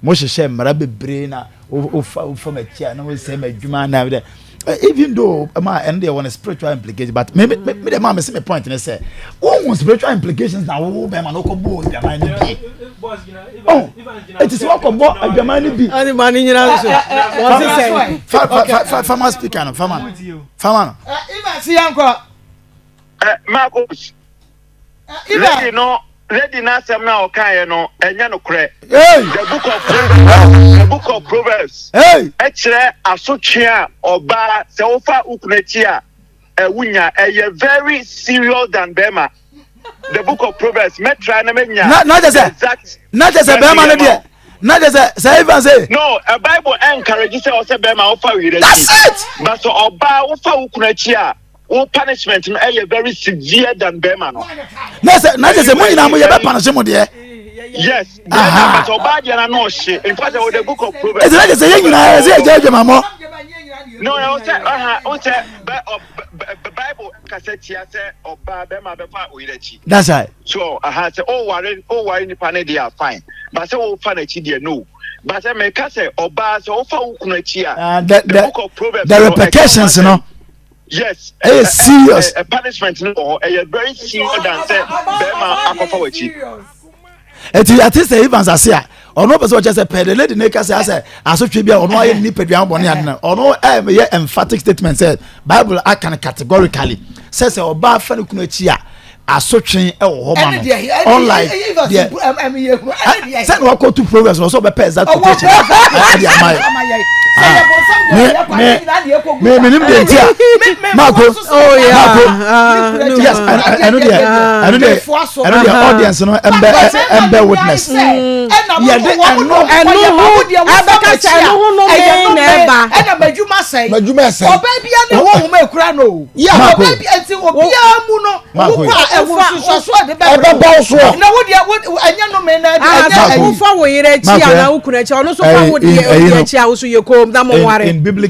Mo hyehyɛ mmara bebree na wofa wofa m'akyi a na wosɛe m'adwuma na dɛ, even though ma ɛno deɛ wɔ no spiritual implication, but me deɛ maa me se me point ne sɛ wohu spiritual implications na wo bɛrima no wokɔbɔ adwaman no bi. Oh, eti sɛ wakɔbɔ adwaman no bi. Ɛni maa ni nyina nso wɔn ti sɛ. Fa fa fa fama speaker no, fama no, fama no. Ivan si yan kɔ. Ɛ Marcus. Lady no, lady n'asɛm na ɔkaeɛ no, ɛnyɛ nokorɛ. The Book of Proverbs, The Book of Proverbs ɛkyerɛ asotwe a ɔbaa sɛ wofa wo kunu akyi a ɛwonya, ɛyɛ very serious than bɛrima. The Book of Proverbs, mɛtra na mɛnya na kyɛ sɛ exact. Na kyɛ sɛ bɛrima no deɛ, na kyɛ sɛ Ivan sɛ. No, a Bible encourage sɛ ɔsɛ bɛrima wofa wo yere akyi. That's it. But sɛ ɔbaa wofa wo kunu akyi a, wo punishment no ɛyɛ very severe than bɛrima no. Na kyɛ sɛ mo nyinaa mo yɛ bɛ punish mo deɛ. Yes, bɛrima, but ɔbaa deɛ na no ɔhye. In fact, ɛwɔ The Book of Proverbs. Eti na kyɛ sɛ yɛn nyinaa yɛ sɛ yɛ gya adwamamɔ. No, ɛwɔ sɛ ɔha o sɛ bɛ ɔ bɛ Bible kasa tia sɛ ɔbaa bɛrima bɛfa oyere akyi. That's right. So aha sɛ ɔware nipa ne deɛ a, fine, but sɛ ɔfa n'akyi deɛ, no. But sɛ mɛka sɛ ɔbaa sɛ ɔfa wo kunu akyi a, the Book of Proverbs the no, ɛka repercussions no. Yes. Ɛyɛ serious. Ɛ punishment no wɔ hɔ, ɛyɛ very serious than sɛ bɛrima akɔfa w'akyi. Eti ate sɛ Evans ase a, ɔno pɛ sɛ ɔkyɛ sɛ pɛ de lady ne ka sɛ asɛ asotwe bi a ɔno ayɛ ne nipadua bɔne ade no, ɔno ɛyɛ emphatic statement sɛ Bible aka no categorically sɛ ɔbaa fa ne kunu akyi a, asotwe ɛwɔ hɔ ma no, unlike deɛ sɛ na wakɔ to Proverbs na ɔsɛ ɔbɛpɛ exact quotation ade ama yɛ. Me nim deɛ nti a Maako Maako, yes, ɛno deɛ audience no ɛmbɛ witness yɛde ɛno. Ɛno ho ɛbɛka sɛ ɛno ho no me na ɛba. Ɛna madwuma sɛe. Madwuma ɛsɛe. Ɔbaa bia ne honhom ekura no o. Marco. Ɔbaa bi nti obiara mu no Marco. wokɔ a, ɛwɔ nsusuaso a ɛde bɛbrɛ ɛbɛba wo soɔ. Na wo deɛ, wo ɛnyɛ no me na Ah, ɛnyɛ sɛ ɛyi. wofa wo yere akyi Marco, anaa wo kunu akyi, ɔno nso fa wo deɛ ɛyi odi no. akyi a, wo so yɛ kom na mo nware. In biblical